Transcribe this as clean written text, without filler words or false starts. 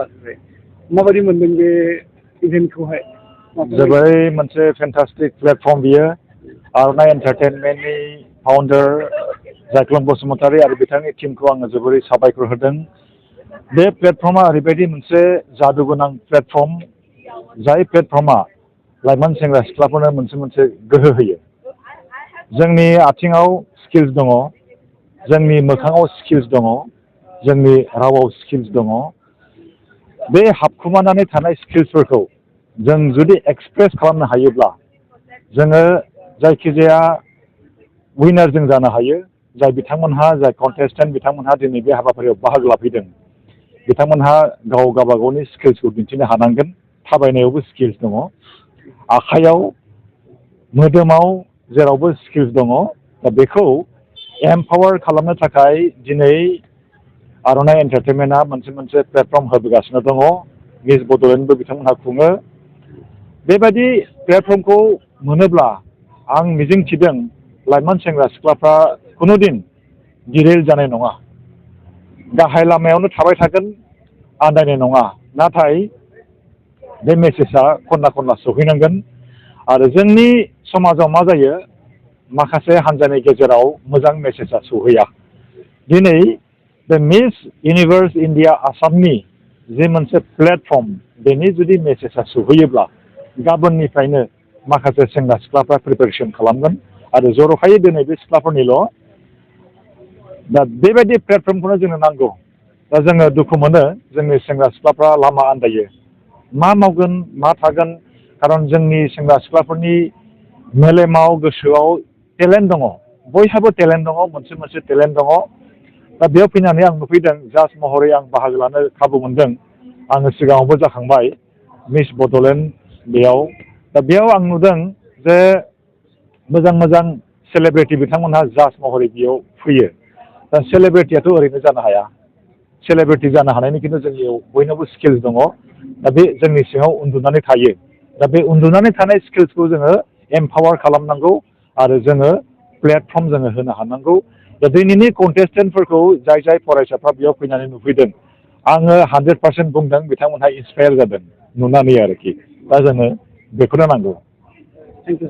लाखिबाय माबायदि मोनदों बे इभेन्टखौहाय जोबोरै मोनसे फेन्टास्टिक प्लेटफर्म बियो आर'नाइ एन्टारटेनमेन्टनि फाउन्डार जायख्लं बसुमतारी आरो बिथांनि टीमखौ आङो जोबोरै साबायखर होदों बे प्लेटफर्मा ओरैबायदि मोनसे जादु गोनां प्लेटफर्म जाय प्लेटफर्मा लाइमोन सेंग्रा सिख्लाफोरनो मोनसे गोहो होयो जोंनि आथिङाव स्किल्स दङ जोंनि मोखाङाव स्किल्स दङ जोंनि रावाव स्किल्स दङ बे हाबखुमानानै थानाय स्किल्सफोरखौ जों जुदि एक्सप्रेस खालामनो हायोब्ला जोङो जायखिजाया विनार जों जानो हायो जाय बिथांमोनहा जाय कन्टेस्टेन्ट बिथांमोनहा दिनै बे हाबाफारियाव बाहागो लाफैदों बिथांमोनहा गावगाबागावनि स्किल्सखौ दिन्थिनो हानांगोन थाबायनायावबो स्किल्स दङ आखाइयाव मोदोमाव जेरावबो स्किल्स दङ दा बेखौ एम्पावार खालामनो थाखाय दिनै आर'नाइ एन्टारटेनमेन्टआ मोनसे प्लेटफर्म होबोगासिनो दङ मिस बड'लेण्डबो बिथांमोनहा खुङो बेबायदि प्लेटफर्मखौ मोनोब्ला आं मिजिंथिदों लाइमोन सेंग्रा सिख्लाफ्रा खुनुदिन गिरेल जानाय नङा गाहाय लामायावनो थाबाय थागोन आन्दायनाय नङा नाथाय बे मेसेजआ खना खनला सहैनांगोन आरो जोंनि समाजाव मा जायो माखासे हान्जानि गेजेराव मोजां मेसेजआ सहैया दिनै बे मिस इउनिभार्स इन्डिया आसामनि जे मोनसे प्लेटफर्म बेनि जुदि मेसेजआ सहैयोब्ला गाबोननिफ्रायनो माखासे सेंग्रा सिख्लाफ्रा प्रिपेरेसन खालामगोन आरो जर'खायै दिनै बे सिख्लाफोरनिल' दा बेबायदि प्लेटफर्मखौनो जोंनो नांगौ दा जोङो दुखु मोनो जोंनि सेंग्रा सिख्लाफ्रा लामा आन्दायो मा मावगोन मा थागोन खारन जोंनि सेंग्रा सिख्लाफोरनि मेलेमाव गोसोआव टेलेन्ट दङ बयहाबो टेलेन्ट दङ मोनसे टेलेन्ट दङ दा बेयाव फैनानै आं नुफैदों जाज महरै आं बाहागो लानो खाबु मोनदों आङो सिगाङावबो जाखांबाय मिस बड'लेण्ड बेयाव आं नुदों जे मोजां सेलेब्रिटि बिथांमोनहा जाज महरै बेयाव फैयो दा सेलेब्रिटियाथ' ओरैनो जानो हाया सेलेब्रिटि जानो हानायनि खिन्थु जोंनियाव बयनावबो स्किल्स दङ दा बे जोंनि सिङाव उन्दुनानै थायो दा बे उन्दुनानै थानाय स्किल्सखौ जोङो एम्पावार खालामनांगौ आरो जोङो प्लेटफर्म जोङो होनो हानांगौ दा दिनैनि कन्टेस्टेन्टफोरखौ जाय फरायसाफ्रा बेयाव फैनानै नुफैदों आङो 100% बुंदों बिथांमोनहा इन्सपायार जादों नुनानै आरोखि दा जोङो बेखौनो नांगौ। Thank you